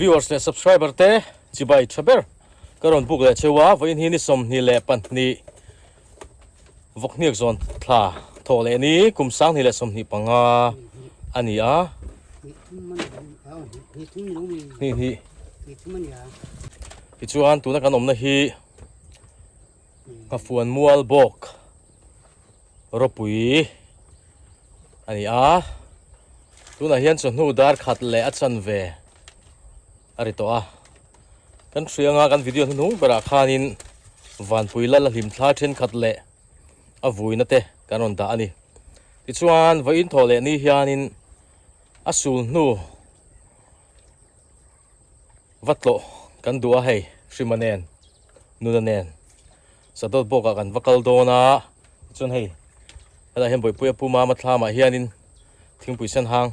Viewers leh subscriber te chibai tha ber ka rawn buk leh cheu a, vawiin hi ni 22 vawkhniak zawn thla thawh leh ni kum 2025 a ni a. Hnih hnih tichuan tuna kan awmna hi Nghafuan mual bawk ropui a ni a, tunah hian chawhnu dar khat leh a chanve a ri tawh a, kan hria anga kan video hnuhnung berah khanin vanpui lal a hlim thla thenkhat leh a vuina te kan rawn dah a ni. Tichuan vawiin thawh leh ni hianin a sul hnu Va tlawh kan duh a hei Hrima nen Nuna nen Sadawt bawkah kan va kal dawn a tichuan hei helaiah hian Bawihpuia Pu Mama thlamah hianin thingpui sen hang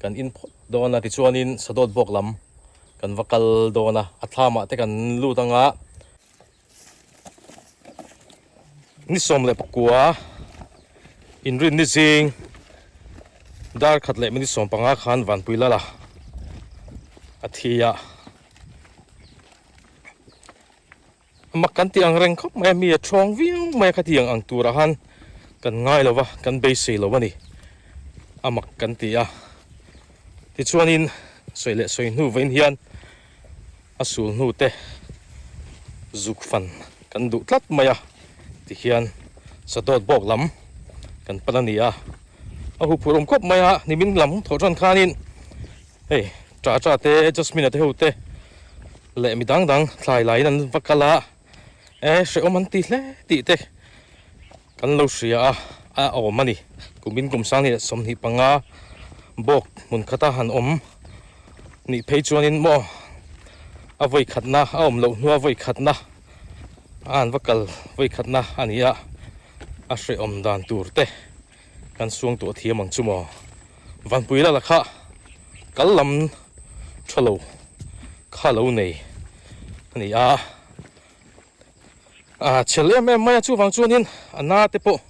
kan in phawt dawn a tichuanin Sadawt bawk lam kan va kal dawn a a thlamah te kan lut anga Ni 19 inrinni zing dar khat leh minute 15 khan Vanpui Lala a thi a, mak kan tih ang reng khawp mai a, mi a thawng viau mai a khatiang ang turah khan kan ngai lo va, kan beisei lo a ni, a mak kan ti a, tichuanin sawi leh sawi hnu vawiin hian. A sul hnu te zuk fan kan duh tlat mai a tihian sadawt bawk lam kan pan a ni a, a huphurh awm khawp mai a nimin lam thawh tan khanin hei ṭah ṭah te Jasmine-a te ho te leh mi dang dang thlai laiin an va kal a e hrehawm an ti hle tih te. Kan lo hria a, a awm a ni. Kumin kum 2025 bawk hmun khata han awm nih phei chuanin maw a vawi khatna a awm loh hnua vawi khatna a han va kal vawi khatna a ni a, a hrehawm dan tur te kan suang tuah thiam ang chu maw. Vanpui lala kha kal lam tha lo kha lo nei a ni a. A chhel em em mai a, chuvang chuanin a na te pawh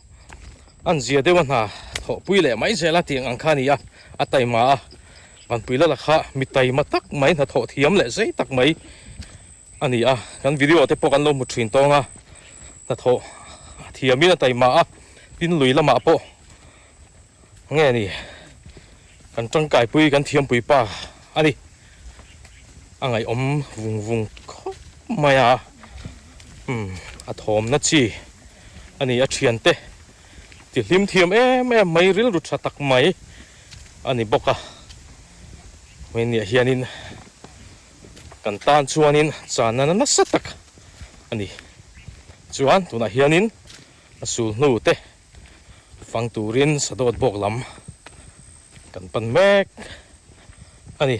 an zia deuh a hna thawhpui leh mai zel a tih ang kha a ni a, a taima a, Vanpui Lala kha mi taima tak mai hna thawh thiam leh zei tak mai a ni a, kan video te pawh kan lo hmu thin tawng a, hna thawh thiamin a taima a, tin lui lamah pawh nge ni kan tangkaipui kan thiampui pa a ni a ngaihawm vung vung khawp mai a umm a thawmna chi a ni a thiante ti hlim thiam em em mai rilru tha tak mai a ni bawk a hmeichhia hianin kan tan chuanin chana nasa tak a ni chuan tunah hianin a sul hnu te. Fang turin sadawt bawk lam kan pan mek a ni.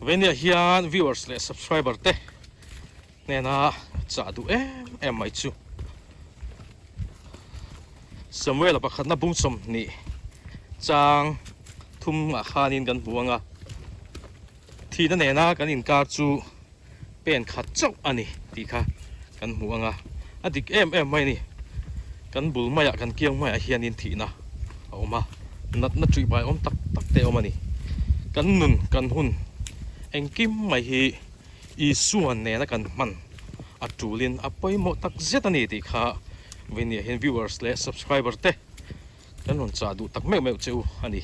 Venia hian viewers leh subscriber te hnena chah duh em em mai chu Samuel-a pakhatna bung 20 chang thum ah khanin kan hmu ang a, thihna nena kan inkar chu pen khat chauh a ni tih kha kan hmu ang a, a dik em em mai a ni. Kan bul maiah kan kiang maiah hianin thihna a awm a, natna ṭih bai awm tak tak te a awm a ni. Kan nun, kan hun engkim mai hi Isua nena kan hman a ṭulin a pawimawh tak zet a ni tih kha vawinia hian viewers leh subscriber te Kan rawn chah duh tak meuh meuh che u a ni.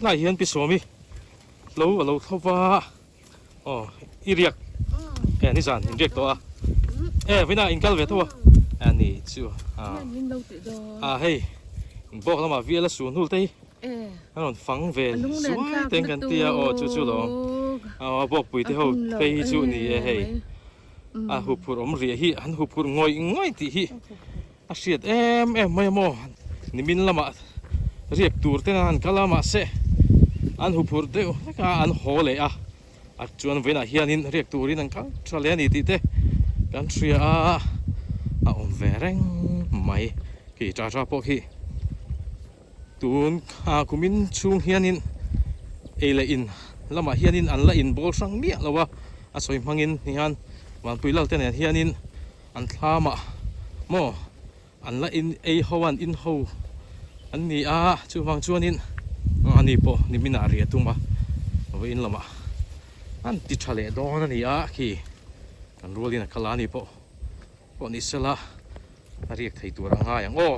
Helai hian Pi Sawmi hlo a lo thlo va. Aw i riak e ni zan in riak tawh a e vina in kal ve tho a a ni chu a a hei in bawk lamah vial a su hnul te hi a rawn fang ve suai te kan tia aw chu chu lo aw bawk pui te ho phei hi chu ni e hei a huphurh awm riah hi an huphurh ngawih ngawih tih hi A hriat em em mai a maw? Nimin lamah riak tur ten an kal a mahse an huphurh deuh hlek a an haw leh a, a chuan vawiinah hianin riak turin an kal tha leh a ni tih te kan hria a, a awm ve reng mai. Khi ṭa ṭa pawh khi tun ah kumin chhung hianin ei leh in lamah hianin an la inbawl hrang miah lo a, a sawi hmangin hian Vanpui Lal te nen hianin an thlamah maw an la in ei ho an in ho an ni a, chuvang chuanin ani pawh niminah riah tum a, vawiin lamah an ti tha leh dawn a ni a khi kan rualin a kal a ani pawh pawh ni sela a riak thei tur a ngai ang aw.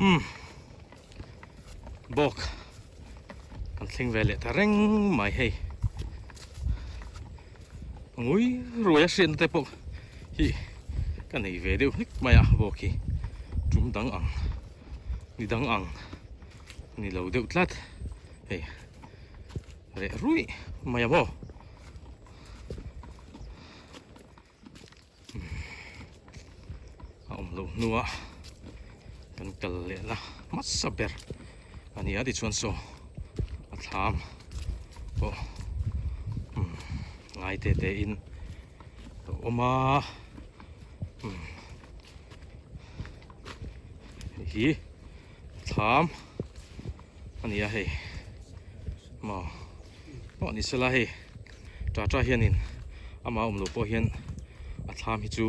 Umm bawk kan thleng ve leh ta reng mai hei ngui ruai a hriatna te pawh hi ka nei ve deuh hlek mai a bawk hi tum dang ang ni dang ang ni lo deuh tlat hei reh ruih mai a maw. A awm loh hnuah kan kal lehna hmasa ber a ni a tichuan saw a thlam pawh umm ngai te te in a awm a umm hei hi thlam a ni a hei maw. Pawh ni sela hei Tata hianin amah awm lo pawh hian a thlam hi chu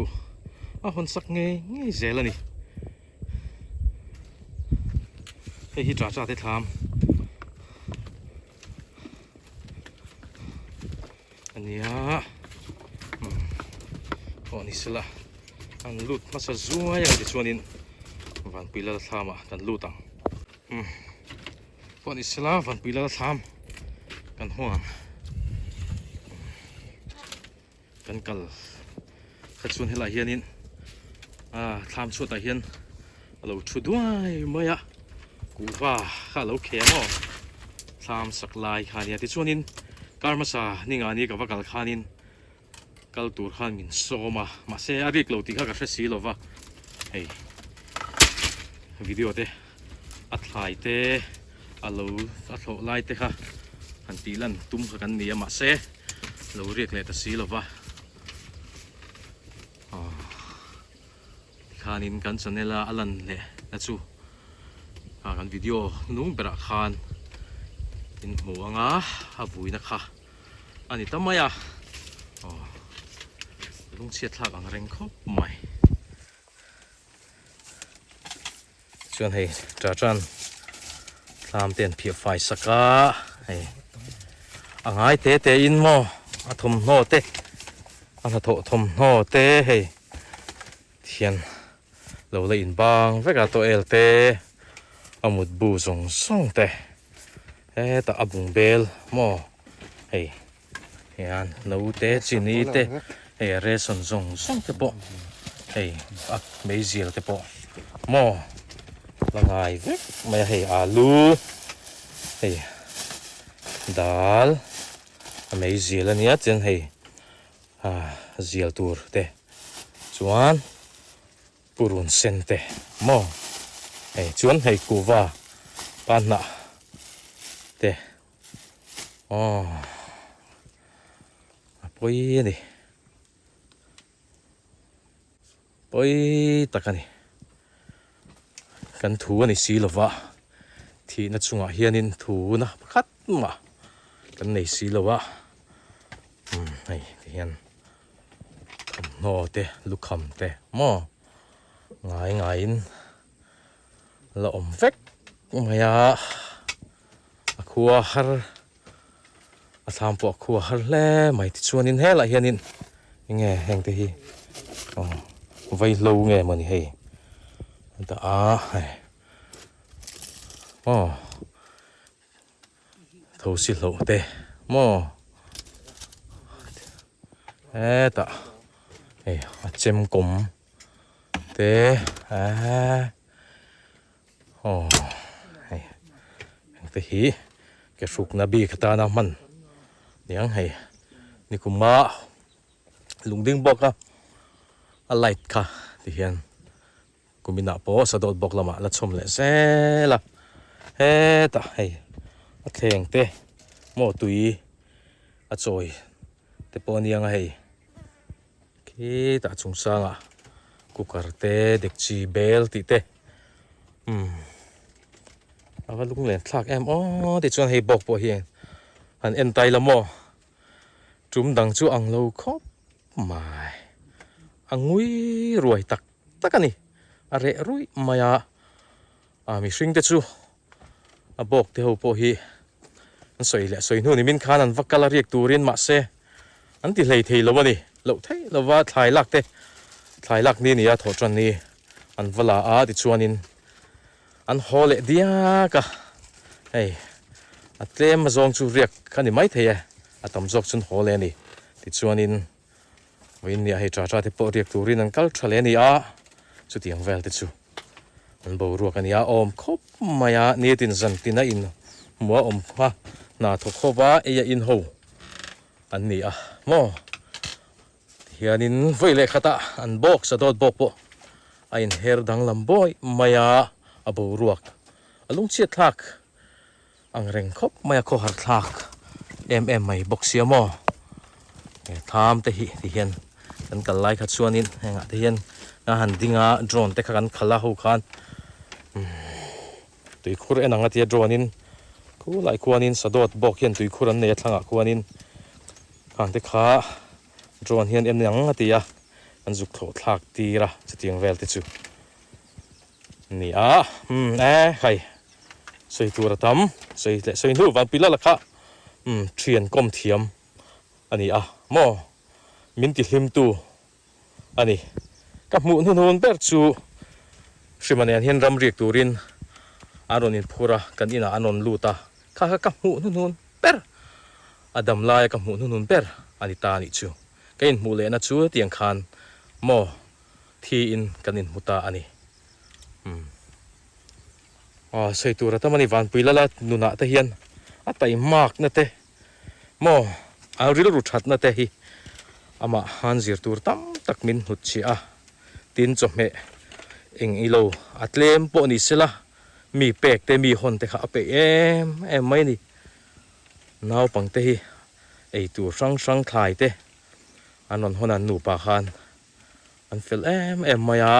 a hawn sak ngei ngei zel a ni. Hei hi Tata te thlam a nia pawh ni sela an lut hmasa zuai a tichuanin Vanpui lal thlamah kan lut ang. Pawh ni sela Vanpui lal thlam kan hawng ang kan kal kha chuan helaiah hianin ah thlam chhuatah hian a lo thu duai mai a kuhva kha a lo kheh maw thlam sak lai kha ania tichuanin kar hmasa ningah ni ka va kal khanin kal tur khan min sawm a mahse a rik lo tih kha ka hre si lova hei video te a thlai te a lo a thlawh lai te kha han tih lan tum kha kan ni a mahse lo riak leh ta si lova aw tikhanin kan channel a a lan leh na chu ah kan video hnung berah khan in hmu anga a vuina kha. A ni ta mai a, aw lungchhiat thlak ang reng khawp mai. Chuan hei Tatan thlam te an phiah fai sak a, hei a ngai te te in maw a thawmhnaw te a hnathawh thawmhnaw te hei thian lo la inbang vek a tawhel te a mutbu zawng zawng te hetah a bung bel maw hei hian no te chini te hei a ration zawng zawng te pawh hei a meizial te pawh maw la ngai vek mai a hei alu hei dal a meizial ania chuan hei ah zial tur te chuan purun sen te maw hei chuan hei kuhva panhnah te aw a pawi a ni pawi tak a ni kan thu a ni si lova thihna chungah hianin thu na pakhat mah kan nei si lo a. Umm hei ti hian thawmhnaw te lukham te maw ngai ngaiin la awm vek mai a a khua har a thlam pawh a khua har hle mai tichuanin helaiah hianin enge heng te hi aw vaihlo nge mawni hei an dah a hei aw. Thosi hlauh te maw hetah hei a chem kawm te eee aw hei heng te hi ke hrukna bik atana hman niang hei nikuma lungding bawk a a light kha ti hian. Kuminah pawh sadawt bawk lamah la chhawm leh zel a, hetah hei a thleng te maw tui a chawi te pawh a nia ang a hei khitah chung sangah cooker te dekchi bel tih te umm a va lunglen thlak em aw tichuan hei bawk pawh hi han en tai la maw. Tum dang chu ang lo khawp mai. A ngui ruai tak tak a ni. A reh ruih mai a. A mihring te chu a bawk te ho pawh hi an sawi leh sawi hnu ni min khan an va kal a riak turin mahse an ti hlei thei lo a ni. Loh theih lova thlai lak te thlai lak ni nia thawh tan ni an va la a tichuanin An haw leh diak a, hei a tlem a zawng chu riak a ni maithei e, a tam zawk chuan haw leh a ni. Tichuanin vawiin nia hei Tata te pawh riak turin an kal tha leh a ni a, chutiang vel te chu an boruak a ni a, awm khawp mai a, nitin zan tin a in hmu a awm kha hna thawk khawp a, ei a in ho an ni a maw. Tihianin vawi leh khatah an bawk sadawt bawk pawh a inher danglam bawi mai a, a boruak a lungchhiat thlak ang reng khawp mai a, khawhar thlak em em mai bawk sia maw. He tham te hi tihian kan kal lai kha chuanin hengah te hian a han ding a, drone te kha kan khalh a ho khan tuikhur en ang a tia drone in khulai khuanin sadawt bawk hian tuikhur an nei a thlangah khuanin khang te kha Drone hian en ang a ti a, an zuk thlawh thlak tir a chutiang vel te chu ni a, umm e hei sawi tur a tam sawi leh sawi hnu vanpui lala kha umm thian kawm thiam a ni a maw min ti hlim tu a ni ka hmuh hnuhnun ber chu Hrima nen hian ram riak turin an rawn inphur a kan inah an rawn lut a kha kha ka hmuh hnuhnun ber. A dam laia ka hmuh hnuhnun ber a ni ta anih chu. Ka inhmuh lehna chu hetiang khan maw thiin kan inhmu ta a ni. Umm. Aw, sawi tur a tam a ni. Vanpui Lala nunah te hian a taihmakna te maw a rilru thatna te hi amah han zir tur tam tak min hnutchhiah a. Tin, chawhmeh eng ilo a tlem pawh ni sela mi pek te mi hawn te kha a peih em em mai a ni. Naupangte hi ei tur hrang hrang thlai te an rawn hawn a, an nupa khan an fel em em mai a,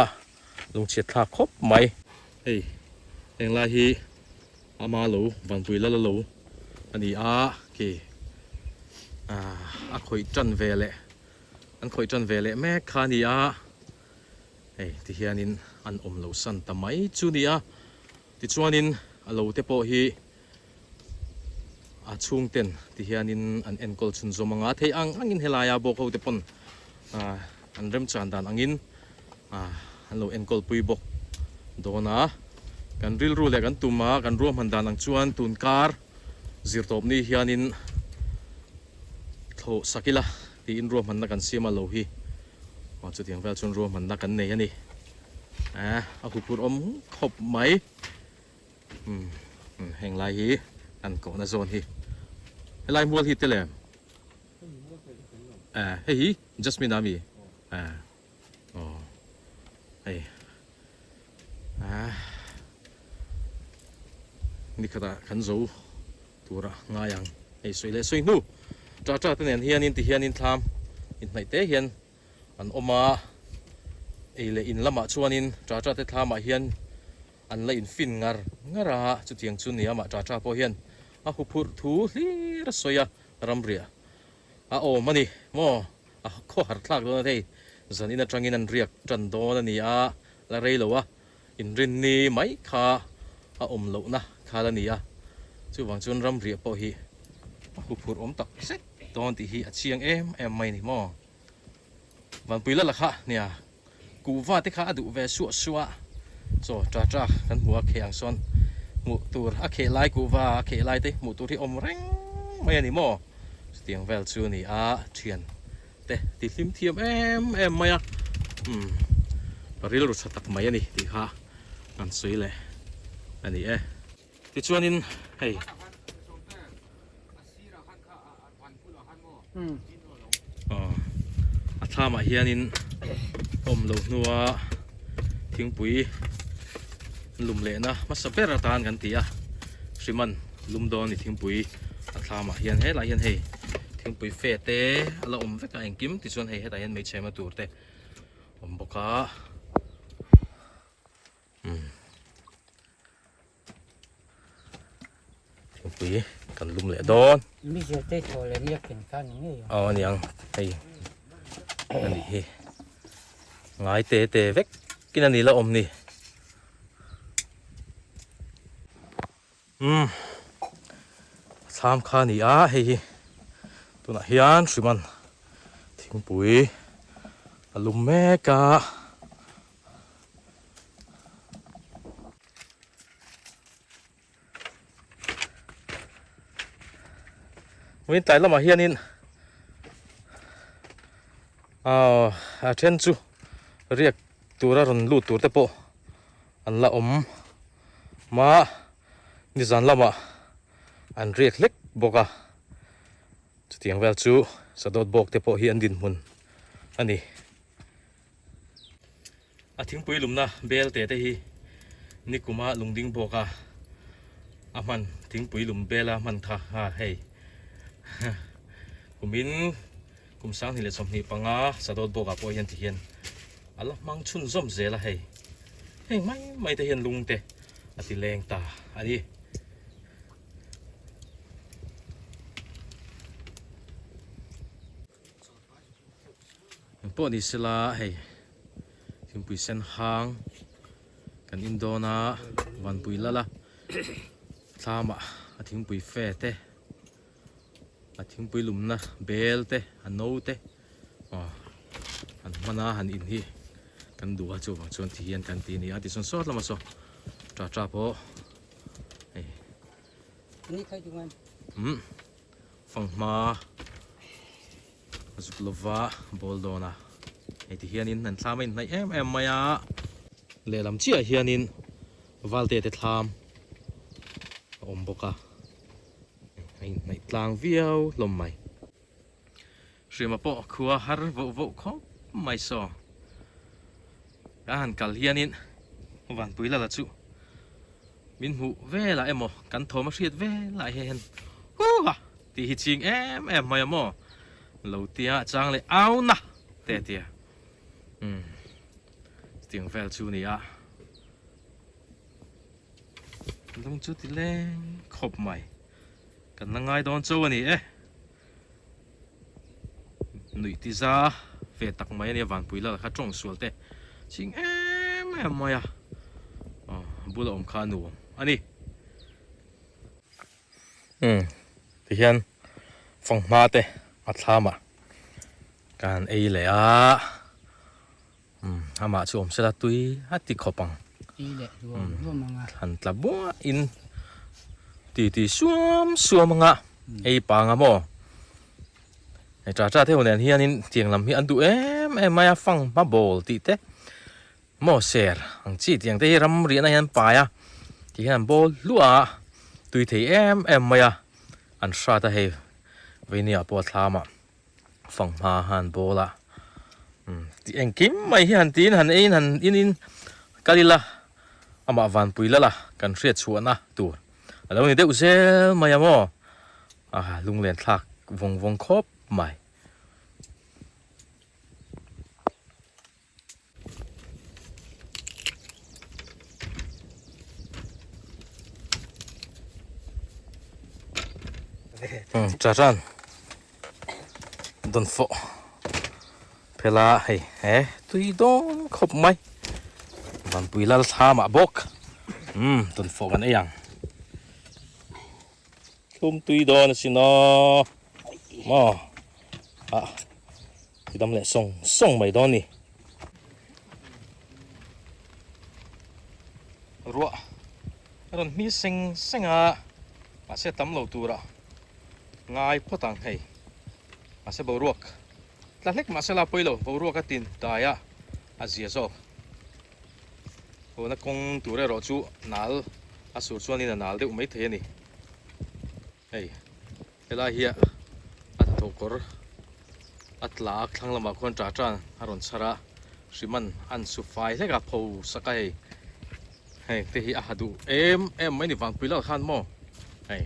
lungchhiat thlak khawp mai. Hei englai hi ama lo Vanpui lal a lo a ni a, khi a khawih tan ve leh an khawih tan ve leh mek kha a ni a, hei tihianin an awm loh san ta mai chu a ni a, tichuanin a lo te pawh hi. A chhungten ti hianin an enkawl chhunzawm ang a, thei ang angin helaia bawk ho te pawn an remchan dan angin an lo enkawl pui bawk dawn a. Kan rilru leh kan tum a, kan ruahman dan ang chuan tun kar zirtawp ni hianin thlawh sak ila tiin ruahmanna kan siam a lo hi. Chutiang vel chuan ruahmanna kan nei a ni. A huphurh awm khawp mai. Umm heng lai hi an kohna zawn hi helai mual hi tel em eh hei hi Jasmine a mi eh aw hei ah nikhatah kan zo tura ngai ang hei sawi leh sawi hnu ta ta te nen hianin ti hianin thlam inhnaih te hian an awm a ei leh in lamah chuanin ta ta te thlamah hian An la infin ngar ngar a, chutiang chu nia mah Tata pawh hian a huphurh thu hlir a sawi a, ramriah a awm a ni maw? A khawhar thlak dawn a thei, zanin atangin an riak tan dawn a ni a, la rei lo a, inrinni mai kha a awm lohna kha la ni a, chuvang chuan ramriah pawh hi a huphurh awm tak zet dawn tih hi a chiang em em mai a ni maw? Vanpui lala kha nia kuhva te kha a duh ve suah suah a, chaw ta ta kan hmu a kheh ang sawn hmuh tur a kheh lai kuhva a kheh lai te hmuh tur hi awm reng mai a ni maw chutiang vel chu a ni a thian te ti hlim thiam em em mai a umm rilru tha tak mai a ni tih kha an sawi leh a ni e. Tichuanin hei. A thlamah hianin awm loh hnua Thingpui lum lehna hmasa ber atan kan ti a, hriman lum dawn ni thingpui a thlamah hian helai hian hei thingpui fe te a la awm vek a engkim tichuan hei hetah hian hmeichhe tur te awm bawk a umm thingpui kan lum leh dawn. Mizia te thaw leh nia ken kha ni ngei ang. Aw aniang hei anih hi ngai te te vek in ani la awm ni. Umm thlam kha ani a hei hi tunah hian hriman thingpui a lum mek a. Vawiin tlai lamah hianin aw a then chu riak tura rawn lut tur te pawh an la awm ma nizan lamah an riak hlek bawk a chutiang vel chu sadawt bawk te pawh hi an dinhmun a ni. A thingpui lumna bel te te hi nikuma lungding bawk a a hman thingpui lum bela hman kha ha hei kumin kum sanghnih leh 25 sadawt bawkah pawh hian tihian a la hmang chhunzawm zel a hei heng mai mai te hian lung te a ti leng ta a ni. Eng pawh ni sela hei thingpui sen hang kan in dawn a vanpui lal a thlamah a thingpui fe te a thingpui lumna bel te a no te aw an hman a han in hi kan duh a chuvang chuan ti hian kan ti a ni a tichuan sawt lamah saw tah tah pawh hei umm. Fanghma a zuk lova ball dawn a, hei ti hianin an thlam a inhnaih em em mai a, lehlam chiah hianin valte te thlam a awm bawk a, a inhnaih tlang viau hlawm mai. Hriama pawh khua har voh voh khawp mai saw, kan han kal hianin Vanpui lala chu. Min hmuh velah emaw kan thawm a hriat velah hian huha tih hi ching em em mai a maw lo tia chang leh auna te a tia umm chutiang vel chu a ni a lung chu ti leng khawp mai kan la ngai dawn chauh a ni e nuih ti za ve tak mai ania vanpui lal kha tawng sual te ching em em mai a aw a bula awm kha a nuam a ni umm tihian fanghma te a thlamah ka han ei leh a umm amah chu awm sela tui a ti khawp ang umm han tla buahin ti ti suam suam anga ei pang a maw hei tah tah theuh nen hianin tiang lam hi an duh em em mai a fanghma bawl tih te maw ser ang chi tiang te hi ram riahna hian an pai a ti hian an bawl hluah a tui thei em em mai a an hrat a hei veinia pawh a thlamah. Fanghma han bawl a umm tih engkim mai hi han tiin han eiin han in in kal ila amah vanpui lala kan hriat chhuahna tur a lo ni deuh zel mai a maw a lunglen thlak vawng vawng khawp mai. Charan dawn fawh phela hei he tui dawn khawp mai vanpui lal thlamah bawk umm dawn fawh kan ei ang thlum tui dawn asin aw maw ah. Ti dam leh sawng sawng mai dawn ni. Ruah a rawn hmi seng seng a, mahse tam lo tura ngai phawt ang hei. Mahse boruak tla hlek mahse la pawi lo, boruak a tin dai a, a zia zawk. Tuna kawng tur erawh chu nal a sur chuanin a nal deuh maithei a ni. Hei helai hi a hnathawh kawr a tla a thlang lamah khuan tah tan a rawn chhar a. Hriman an su fai hlek a pho sak a hei heng te hi a ha duh em em mai ni vanpui lal khan maw hei.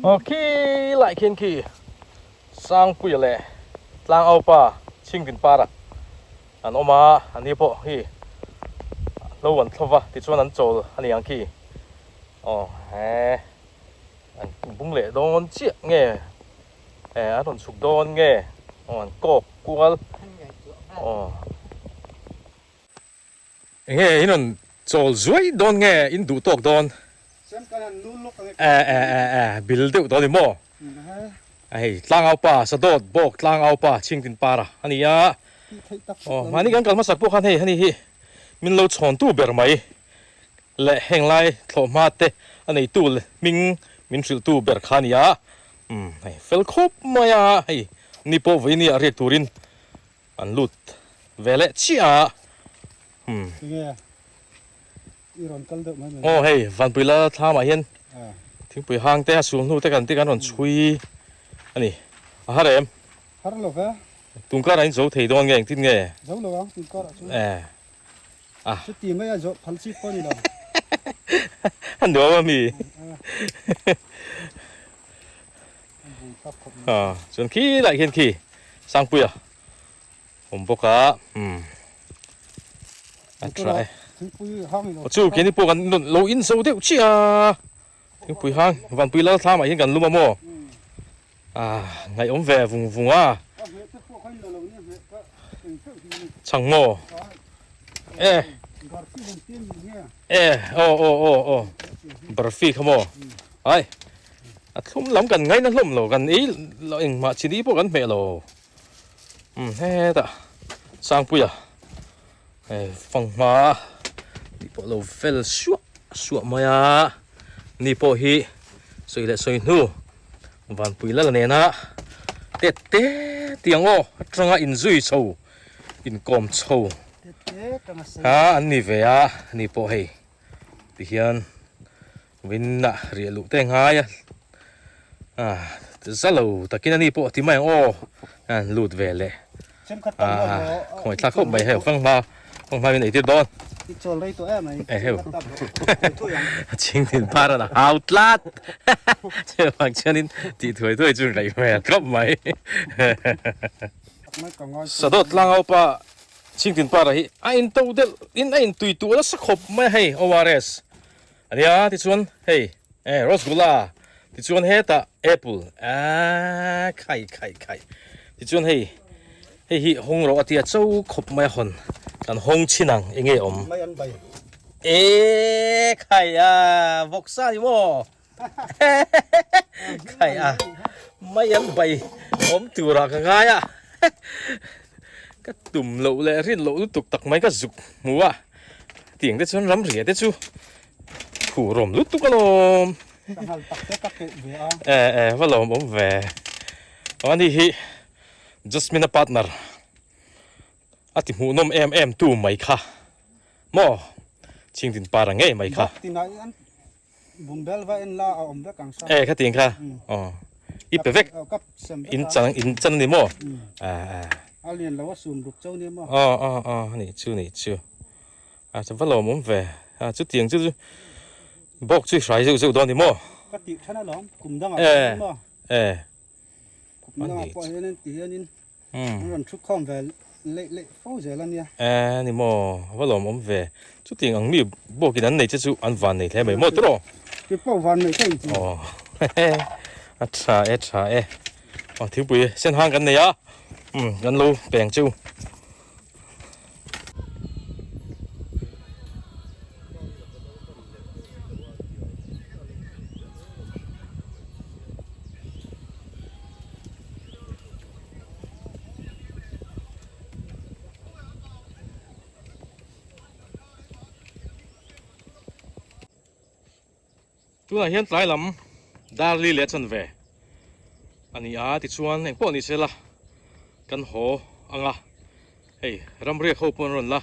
Aw khi lai khian khi Sangpuia leh Tlangaupa Chhingtin Para an awm a, an ni pawh hi hlo an thlawp a tichuan an chawl a ni ang khi aw he an bung leh dawn chiah nge eh an rawn chhuk dawn nge aw an kawk kual aw enge in rawn chawl zuai dawn nge in duh tawk dawn eh eh eh eh bil deuh dawn ni maw hei tlangaupa sadawt bawk tlangaupa chhingtin para a ni a aw mahni kan kal hmasak pawh khan hei hani hi min lo chhawntu ber mai. Leh heng lai thlawh hma te a neitu leh hming min hrilhtu ber kha a ni a, umm hei fel khawp mai a, hei ni pawh vawiin ah riak turin an lut ve leh chiah a, umm. Enge i rawn kal deuh mai mai. Aw hei Vanpui lal thlam ah hian thingpui hang te a sul hnu te kan tih kan rawn chhui a ni, a har em? Har lo ve. Tun karah in zo thei dawn nge engtin nge? Zo lo ang tun karah chuan. Eh. Ah. Chuti mai a zawh phal chi pawh a ni lo. A nuam a mi. A chuan khi lai hian khi Sangpuia awm bawk a umm a tha e. Chu keini pawh kan lo in zo deuh chiah a thingpui hang Vanpui lal thlam ah hian kan lum a maw a ngaihawm ve vung vung a chhang maw e e aw aw aw aw barfi kha maw ai. A thlum lam kan ngaina hlawm lo, kan ei loh engmah chini pawh kan hmeh lo. Umm hetah Sangpuia hei fanghma tih pawh lo vel suah suah mai a, ni pawh hi sawi leh sawi hnu Vanpui lal nena tet te tiang aw atanga inzui chho inkawm chho kha an ni ve a, ni pawh hei tihian. Winna riah luh te ngai a ah za lo takin ani pawh ti mai ang aw an lut ve leh ah khawngaih thlak khawp mai hei fanghma fanghma min eitir dawn eheu chingtin par an hau tlat chuvang chuanin tih thuai thuai chu ngaih hmel khawp mai Sadawt tlangaupa chingtin para hi a in to deuh in a in tui tuah nasa khawp mai a hei ORS. Ania tichuan hei eh rosgulla tichuan hetah apple aaa khai khai khai tichuan hei hei hi hawng rawh a tia cho khawp mai a hawn kan hawng chhin ang eng nge awm e khai a vawksa ni maw khai a mai an bai awm turah ka ngai a ka tum loh leh rin loh lutuk tak mai ka zuk hmu a. Tiang te chuan ram ria te chu phuh rawm lutuk alawm. Ka nghal tak te ka keuh ve a. E e va lawm awm ve. Ani hi Jasmine a partner a ti hmuh nawm em em tu mai kha maw Chhingtin para ngei mai kha. Bak tinah hian bungbel va en la a awm vek ang sa. E khatiang kha aw i pe vek in chan in chan ani maw a a. A lian lo a sum ruk chauh nia maw. Aw aw aw ani chu ni chu a chu va lawm awm ve a chutiang chu chu bawk chu i hrai zeuh zeuh dawn ni maw. Ka tih than alawm kum dangah pawh maw. E kum dangah pawh hianin ti hianin an rawn thu khawm ve leih leih fo zel a nia. E ni maw va lawm awm ve chutiang ang mi bawkin an nei che chu an van nei hle mai maw tawh. Ti pawh van nei ka inti. Aw a tha e tha e aw thingpui sen hang kan nei a umm kan lo peng cheu. Tunah hian tlai lam dar li leh chanve a ni a tichuan engpawh ni sela kan haw ang a hei ramriak ho pawh an rawn la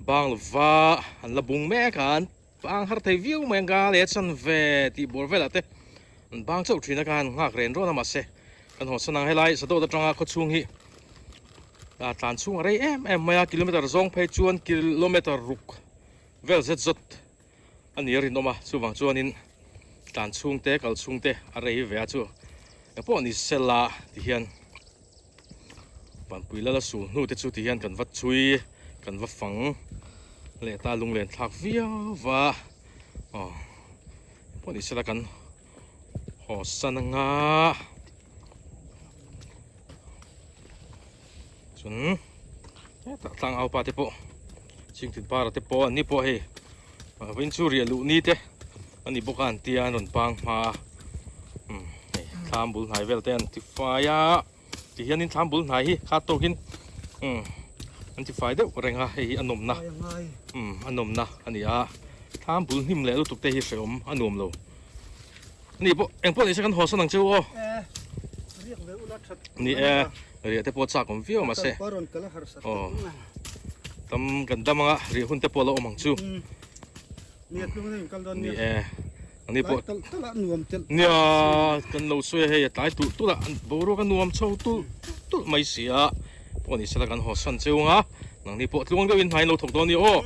bang lova an la bung mek a an bang har thei viau mai ang ka leh chanve tih bawr velah te an bang chauh thin a ka han nghak ren rawn a mahse kan haw san ang helai sadawt atanga khawchhung hi a tlan chhung a rei em em mai a kilometer zawng phei chuan kilometer ruk vel zet zawt. A ni a rinawm a, chuvang chuanin tlan chhungte kal chhungte a rei ve a chu engpawh ni sela tihian Vanpui lal a sul hnu te chu tihian kan va chhui kan va fang leh ta lunglen thlak viau va aw engpawh ni sela kan haw san anga chuan hetah tlangau pa te pawh chhingtin para te pawh an ni pawh hei vawiin chu riah luh ni te a ni bawk a an tia an rawn pang hma a umm hei thlam bul hnai vel te an ti fai a ti hianin thlam bul hnai hi kha tawkin umm an ti fai deuh reng a hei hi a nawmna umm a nawmna a ni a thlam bul hnim leh lutuk te hi hrehawm a nuam lo. Ni pawh eng pawh ni se kan haw sawn ang cheu aw. Ni e riah te pawh chak awm viau mahse aw tam kan dam anga riah hun te pawh a lo awm ang chu. Ni e ni pawh nia kan lo sawi a hei a tlai tulh tulh a boruak a nuam chho tulh tulh mai si a pawh ni sela kan haw sawn cheu anga nangni pawh tluang deuhin hna in lo thawk dawn ni aw.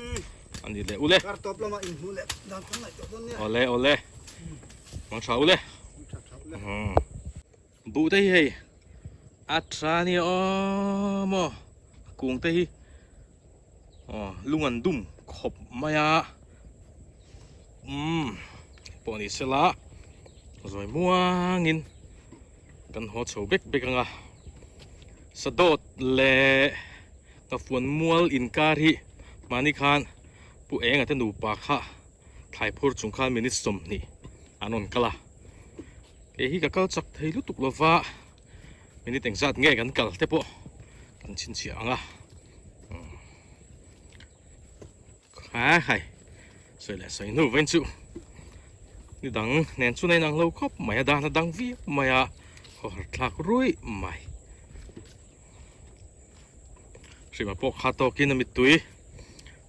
A ni leh ule. Kar tawp lamah inhmuh leh dan kan ngaih tawh dawn nia. Awle awle. Mang tha ule. Mang tha tha ule. Buh te hi hei a tha nia aw maw a kung te hi aw lung an dum khawp mai a umm pawh ni sela zawi muangin kan haw chho bek bek ang a sadawt leh ka fuan mual inkar hi mahni khan pu enga te nupa kha thlai phur chung khan minute 20 an rawn kal a kei hi ka kal chak thei lutuk lova minute engzat nge kan kal te pawh kan chhinchhiah ang a ha hai sawi leh sawi hnu vain chu ni dang nen chu a inang lo khawp mai a dan a dang viau mai a khawhar thlak ruih mai hrima pawh kha tawkin a mittui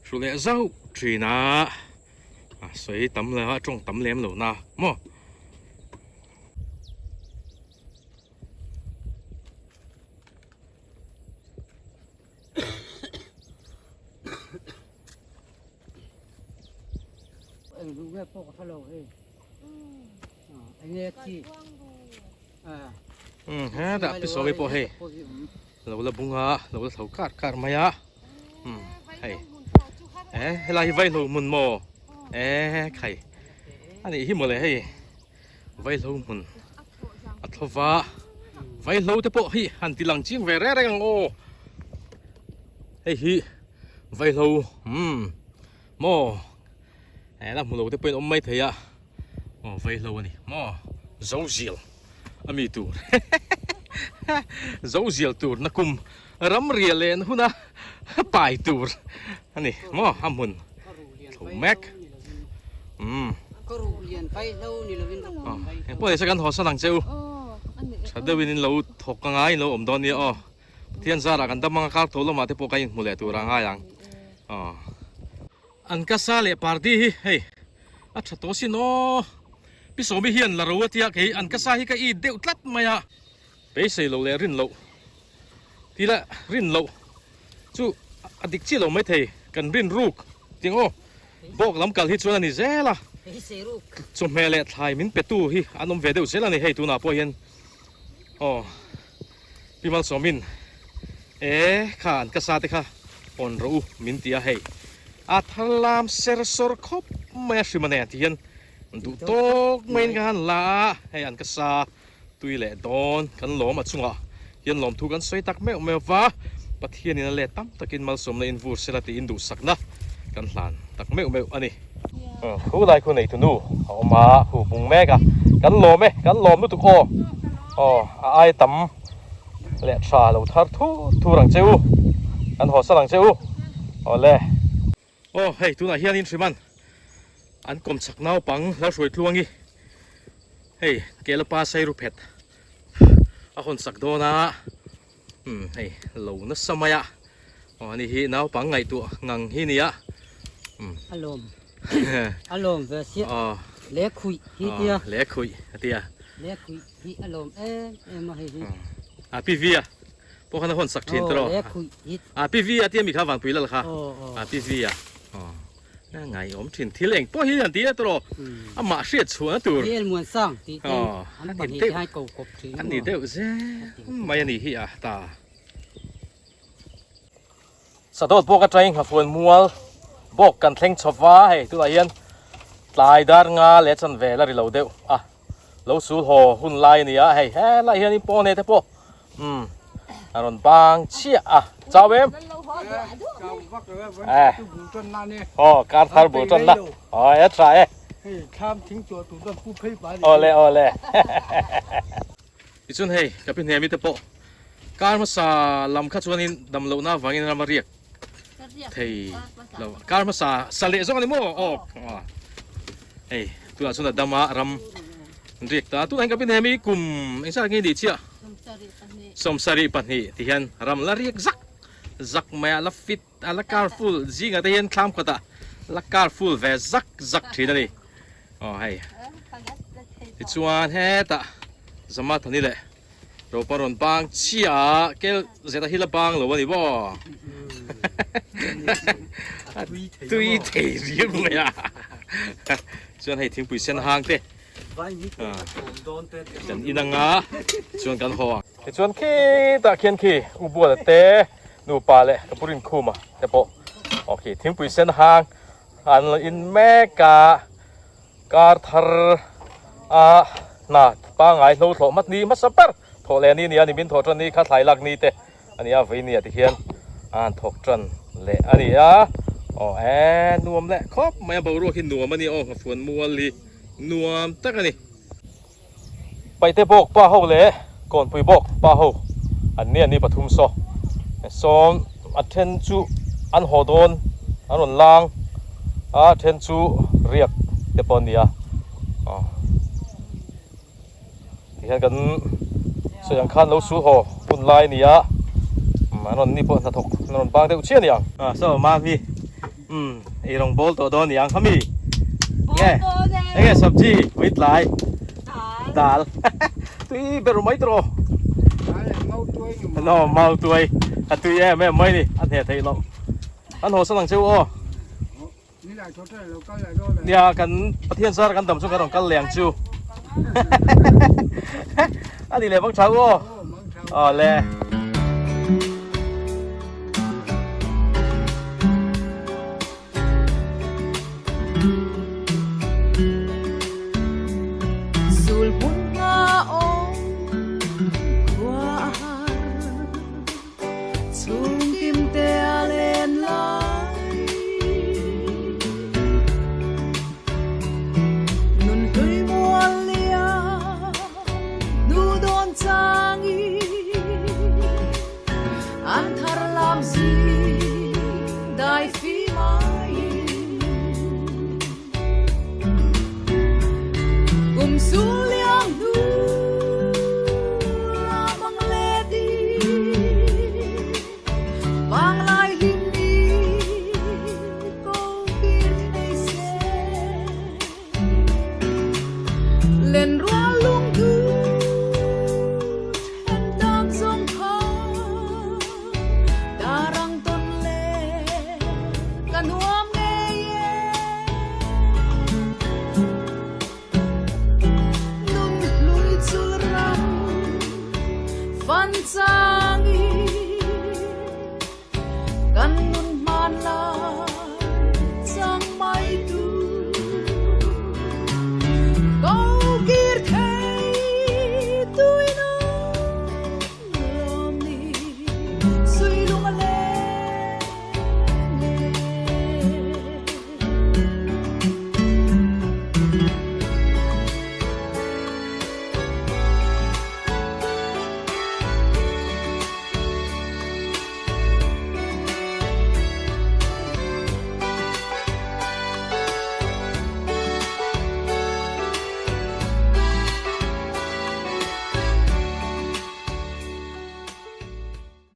hru leh zauh thin a a sawi tam leh a tawng tam lem lo na maw. Eng duh nge pawh ka hre lo hei. Eng nge chi. Um hetah pi sawi pawh hei lo la bung a lo la tho kar kar mai a um hei e helai hi vaihlo hmun maw e khai anih hi mawle hei vaihlo hmun a thlawva vaihlo te pawh hi han ti lang chiang ve reng reng ang aw hei hi vaihlo um maw e la hmu lo te pawhin awm mai thei a aw vaihlo a ni maw zo zial a mi tur zo zial tur na kum ram riah len huna pai tur a ni maw a hmun tho mek umm engpawh ni se kan haw san ang che u tha deuhin in lo thawk anga in lo awm dawn nia aw Pathian zarah kan dam anga kar tho lamah te pawh kan inhmu leh tur a ngai ang aw. An ka sa leh party hi hei a tha tawh sin aw. Pi Sawmi hian la ro a tia kei an ka sa hi ka it deuh tlat mai a. Beisei loh leh rin loh ti la rin loh chu a dik chiah lo mai thei kan rin ruk tih ang aw. Bawk lam kal hi chuan a ni zel a. Chawhmeh leh thlai min pe tu hi an awm ve deuh zel a ni hei tunah pawh hian aw. Pi Malsawmin, E, kha an ka sa te kha hawn rawh u min ti a, hei a thar lam ser sawr khawp mai a hrim a nen ti hian duh tawk maiin ka han la a, hei an ka sa tui leh dawn kan lawm a chungah hian lawmthu kan sawi tak meuh meuh va, Pathianin a let tam takin Malsawmna in vur sela tiin duhsakna kan hlan tak meuh meuh a ni. Khu lai khu neitu nu a awm a, khu bung mek a, kan lawm e, kan lawm lutuk aw, aw a ai tam leh tha lo thar thur thur ang che u, kan haw sal ang che u, awle. Aw hei tunah hianin Hriman an kawm chak naupang Lalhruai Tluangi hei Kelapa Sairuphet a hawn sak dawn a. Umm hei lo nasa mai a aw ani hi naupang ngaihtuah ngang hi nia umm a lawm a lawm ve sia aw le khuih hi tia le khuih a tia le khuih hi a lawm em em a hei hi a PV a pawh khan a hawn sak thin tawh le khuih hi a PV a tia mi kha vanpui lal kha a PV a aw A ngaiawm thin thil eng pawh hi an ti a tawh amah hriat chhuahna tur Hel muan sang tih te an pahnih te hai ko kawp thin a ni deuh zel mai a ni hi a ta. Sadawt bawk atangin nghafuan mual bawk kan thleng chho va hei tunah hian tlai dar nga leh chan vel a ri lo deuh a lo sul haw hun lai a ni a hei helai hian in pawh nei te pawh Umm a rawn bang chiah a chau em eh aw kar thar bul tan na aw e tha e awle awle tichuan hei ka pi hnemi te pawh kar hmasa lam kha chuanin dam lohna avangin ram a riak thei lo kar hmasa sa leh zawk a ni maw aw hei tunah chuan a dam a ram an riak ta tunah hian ka pi hnemi kum engzat nge ni chiah. 72 ti hian ram la riak zak zak mai a la fit a la carful zingah te hian thlam kawtah la carful ve zak zak thin a ni aw hei tichuan hetah Zamathani leh Ropa rawn bang chiah a kel zeta hi la bang lo a ni maw a tui thei riau mai a chuan hei thingpui sen hang te. Kan in anga chuan kan haw ang. Tichuan khitah khian khi U Buala te nupa leh ka pu Rinkhuma te pawh aw khi thingpui sen hang an la in mek a, kar thar a hna pangngai hlo thlawh hmat ni hmasa ber thawh leh ni nia nimin thawh tan ni kha thlai lak ni te a ni a vei nia tikhian a han thawk tan leh a ni a aw e nuam leh khawp mai a boruak hi nuam a ni aw nghafuan mual hi nuam tak a ni. Paihte bawk pa ho leh Kawnpui bawk pa ho an ni an ni pathum saw sawn a then chu an haw dawn an rawn lang a then chu riak te pawh an ni a aw tihian kan sawi ang khan lo sul haw hun lai a ni a an rawn ni pawh hnathawk an rawn bang deuh chiah a ni ang. Saw mami Umm ei rawng bawl tawh dawn niang kha mi nge enge sabji pui tlai dal tui ber mai tawh no mau tuai a tui em em mai ni a hne theih loh an haw san ang cheu aw nia kan pathian zar kan dam chu kan rawn kal leh ang chu a ni leh bang tha u aw aw le.